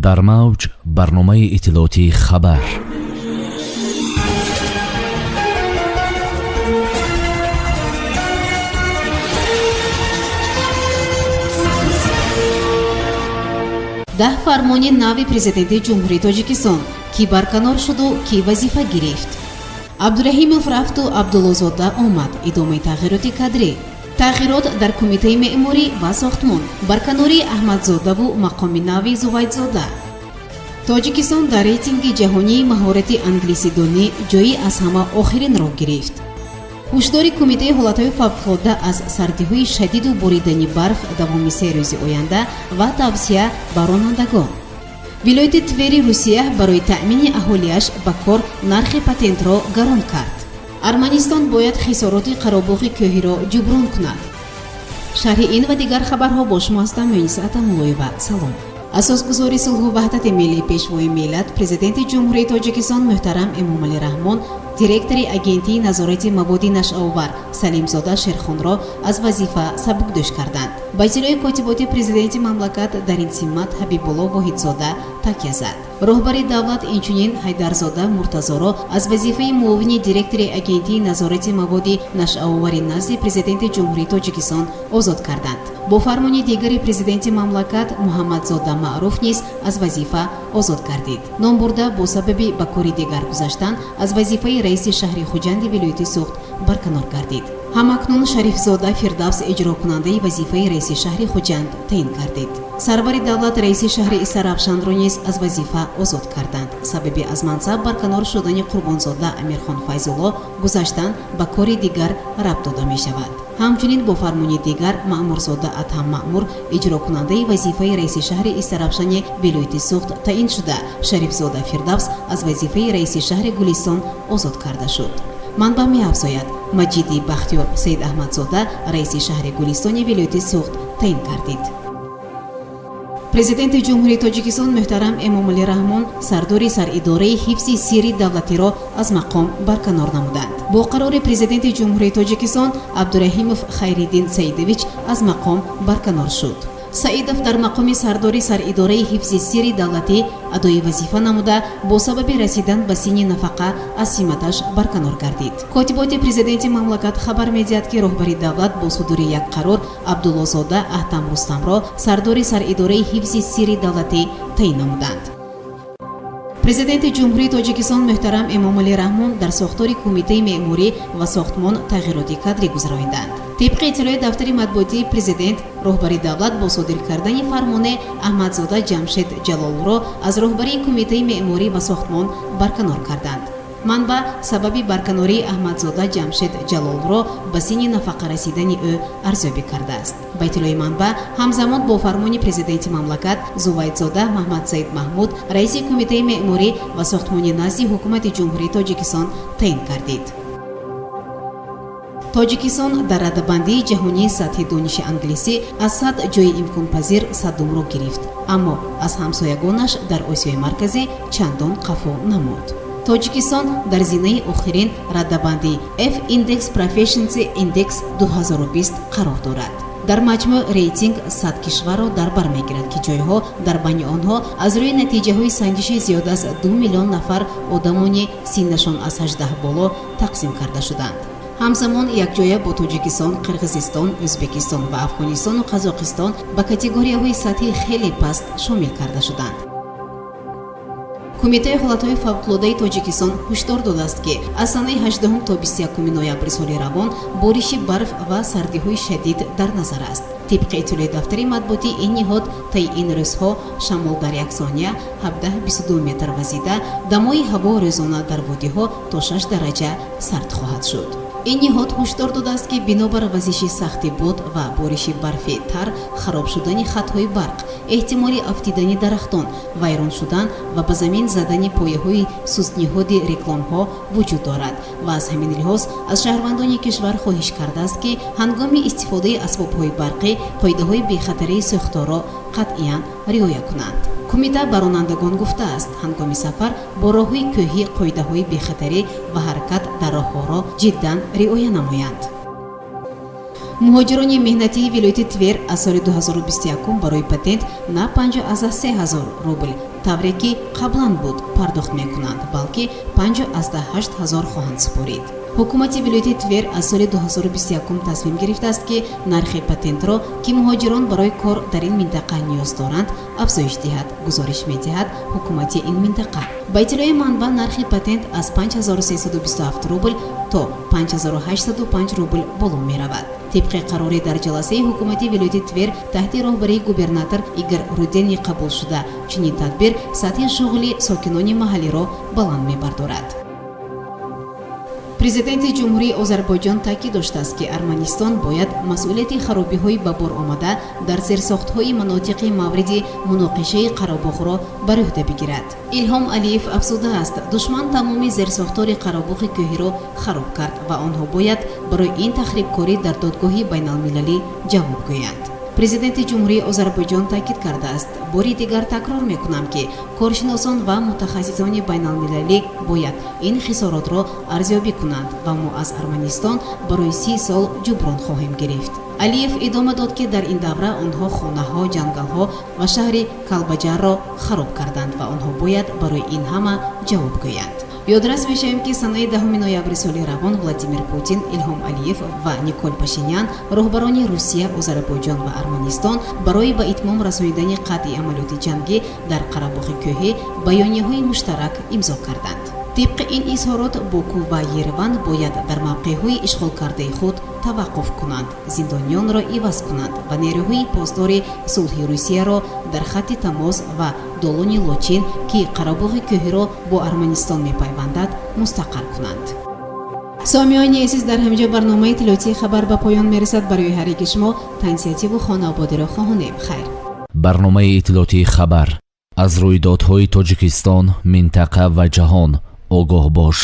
Дар мавҷ барномаи иттилоотии «Хабар». 10 фармони нави президенти Ҷумҳурии Тоҷикистон: кӣ барканор шуду кӣ вазифа гирифт. Абдураҳимов рафту Абдуллозода омад. Идомаи тағйироти кадрӣ. Тағйирот дар Кумитаи меъморӣ ва сохтмон, барканории Аҳмадзодаву мақоми нави Зувайдзода. Тоҷикистон дар рейтинги ҷаҳонии маҳорати англисидонӣ ҷои аз ҳама охиринро гирифт. Ҳушдори Кумитаи ҳолатҳои фавқулодда аз сардиҳои шадиду боридани барф давоми 3 рӯзи оянда ва тавсия ба ронандагон. Вилояти Твери Русия барои таъмини аҳолиаш ба кор нархи патентро гарон кард. Арманистон бояд хисороти Қаробоғи кӯҳиро ҷуброн кунад. Шарҳи ин ва дигар хабарҳо бо шумо ҳастам, Муниса Атамуллоева. Салом. Асосгузори сулҳу ваҳдати миллӣ, Пешвои миллат, Президенти Ҷумҳурии Тоҷикистон муҳтарам Эмомалӣ Раҳмон директори Агентии назорати маводи нашъаовар Салимзода Шерхонро аз вазифа сабукдӯш карданд. Ба иттилои котиботи президенти мамлакат, дар ин симат Ҳабибулло Воҳидзода такя зад. Роҳбари давлат инчунин Ҳайдарзода Муртазоро аз вазифаи муовини директори Агентии назорати маводи нашъаовари назди Президенти Ҷумҳурии Тоҷикистон озод карданд. Бо фармони дигари президенти мамлакат Муҳаммадзода Маъруф низ аз вазифа озод гардид. Номбурда бо сабаби ба кори дигар гузаштан аз вазифаи раиси шаҳри Хуҷанди вилояти Суғд барканор гардид. Ҳамакнун Шарифзода Фирдавс иҷрокунандаи вазифаи раиси шаҳри Хуҷанд таъин гардид. Сарвари давлат раиси шаҳри Истаравшанро низ аз вазифа озод карданд. Сабаби аз мансаб барканор шудани Қурбонзода Амирхон Файзулло гузаштан ба кори дигар рабт дода мешавад. Ҳамчунин бо фармони дигар Маъмурзода Адҳам Маъмур иҷрокунандаи вазифаи раиси шаҳри Истаравшани вилояти Суғд таъин шуда, Шарифзода Фирдавс аз вазифаи раиси шаҳри Гулистон озод карда шуд. Манбаъ меафзояд, Маҷиди Бахтиёр Саид Аҳмадзода раиси шаҳри Гулистони вилояти Суғд таъин гардид. Президенти Ҷумҳурии Тоҷикистон муҳтарам Эмомалӣ Раҳмон сардори Саридораи ҳифзи сирри давлатиро аз мақом барканор намуданд. Бо қарори Президенти Ҷумҳурии Тоҷикистон Абдураҳимов Хайриддин Саидович аз мақом барканор шуд. Саидов дар мақоми сардори Саридораи ҳифзи сирри давлатӣ адои вазифа намуда, бо сабаби расидан ба синни нафақа аз симаташ барканор гардид. Котиботи президенти мамлакат хабар медиҳад, ки роҳбари давлат бо судури як қарор Абдуллозода Аҳтам Рустамро сардори Саридораи ҳифзи сирри давлатӣ таъин намуданд. Президенти Ҷумҳурии Тоҷикистон муҳтарам Эмомалӣ Раҳмон дар сохтори Кумитаи меъморӣ ва сохтмон тағйироти кадрӣ гузаронданд. Тибқи иттилои дафтари матбуотии президент, роҳбари давлат бо содир кардани фармоне Аҳмадзода Ҷамшед Ҷалолро аз роҳбарии Кумитаи меъморӣ ва сохтмон барканор карданд. Манбаъ сабаби барканории Аҳмадзода Ҷамшед Ҷалолро ба синни нафақа расидани ӯ арзёбӣ кардааст. Ба иттилои манбаъ, ҳамзамон бо фармони президенти мамлакат Зувайдзода Маҳмадсаид Маҳмуд раиси Кумитаи меъморӣ ва сохтмони назди Ҳукумати Ҷумҳурии Тоҷикистон таъин гардид. Тоҷикистон дар радабандии ҷаҳонии сатҳи дониши англисӣ аз 100 ҷои имконпазир 100-умро гирифт, аммо аз ҳамсоягонаш дар Осиёи Марказӣ чандон қафо намонд. Тоҷикистон дар зинаи охирин радабандии F Index Proficiency Index 2020 қарор дорад. Дар маҷмӯъ рейтинг 100 кишварро дар бар мегирад, ки ҷойҳо дар байни онҳо аз рӯи натиҷаҳои санҷиши зиёд аз 2 миллион нафар одамони синнашон аз 18 боло тақсим карда шуданд. Ҳамзамон якҷоя бо Тоҷикистон, Қирғизистон, Ӯзбекистон ва Афғонистону Қазоқистон ба категорияҳои сатҳи хеле паст шомил карда шуданд. Кумитаи ҳолатҳои фавқулодаи Тоҷикистон ҳушдор додааст, ки аз санаи 18 то 21 ноябри соли равон бориши барф ва сардиҳои шадид дар назар аст. Тибқи иттилои дафтари матбуотии ин ниҳод, таи ин рӯзҳо шамол дар як сония 17-22 метр вазида, дамои ҳаво рӯзона дар водиҳо то 6 дараҷа сард хоҳад шуд. Ин ниҳод ҳушдор додааст, ки бинобар вазиши сахти бод ва бориши барфи тар, хароб шудани хатҳои барқ, эҳтимоли афтидани дарахтон, вайрон шудан ва ба замин задани пояҳои сустниҳоди рекламҳо вуҷуд дорад ва аз ҳамин лиҳоз аз шаҳрвандони кишвар хоҳиш кардааст, ки ҳангоми истифодаи асбобҳои барқӣ қоидаҳои бехатарии сӯхторро қатъиян риоя кунанд. Кумита ба ронандагон гуфтааст, ҳангоми сафар бо роҳҳои кӯҳӣ қоидаҳои бехатарӣ ва ҳаракат дар роҳҳоро ҷиддан риоя намоянд. Муҳоҷирони меҳнатии вилояти Твер аз соли 2021 барои патент на 53 ҳазор рубл, тавре ки қаблан буд, пардохт мекунанд, балки 58 ҳазор хоҳанд супорид. Ҳукумати вилояти Твер аз соли 2021 тасмим гирифтааст, ки нархи патентро, ки муҳоҷирон барои кор дар ин минтақа ниёз доранд, афзоиш диҳад, гузориш медиҳад ҳукумати ин минтақа. Ба иттилои манбаъ, нархи патент аз 5327 рубл то 5805 рубл боло меравад. Тибқи қарори дар ҷаласаи ҳукумати вилояти Твер таҳти роҳбарии губернатор Игор Рудени қабулшуда, чунин тадбир сатҳи шуғли сокинони маҳаллиро баланд мебардорад. Президенти Ҷумҳурии Озарбойҷон таъкид доштааст, ки Арманистон бояд масъулияти харобиҳои ба бор омада дар зерсохтҳои манотиқи мавриди муноқишаи Қарабоғро бар ӯҳда бигирад. Илҳом Алиев афзудааст, душман тамоми зерсохтори Қарабоғи Кӯҳиро хароб кард ва онҳо бояд барои ин тахрибкорӣ дар додгоҳи байналмилалӣ ҷавоб гӯянд. Президенти Ҷумҳурии Озарбойҷон таъкид кардааст: бори дигар такрор мекунам, ки коршиносон ва мутахассисони байналмилалӣ бояд ин хисоротро арзёбӣ кунанд ва мо аз Арманистон барои 30 сол ҷуброн хоҳем гирифт. Алиев идома дод, ки дар ин давра онҳо хонаҳо, ҷангалҳо ва шаҳри Калбаҷарро хароб карданд ва онҳо бояд барои ин ҳама ҷавоб гӯянд. Ёдрас мешавем, ки санаи 10 ноябри соли равон Владимир Путин, Илҳом Алиев ва Никол Пашинян, роҳбарони Русия, Озарбойҷон ва Арманистон, барои ба итмом расонидани қатъи амалиёти ҷангӣ дар Қарабоғи Кӯҳӣ баёнияҳои муштарак имзо карданд. Тибқи ин изҳорот, Боку ва Ереван бояд дар мавқеъҳои ишғолкардаи худ таваққуф кунанд, зиндониёнро иваз кунанд ва нерӯҳои посдори сулҳи Русияро дар хатти тамос ва долони Лочин, ки Қарабоғи Кӯҳиро бо Арманистон мепайвандад, мустақар кунанд. Сомиёни азиз, дар ҳаминҷо барномаи иттилоотии «Хабар» ба поён мерасад. Барои ҳар яки шумо тансиҳативу хонаободиро хоҳонем. Хайр. Барномаи иттилоотии «Хабар»: аз рӯйдодҳои Тоҷикистон, минтақа ва ҷаҳон огоҳ бош.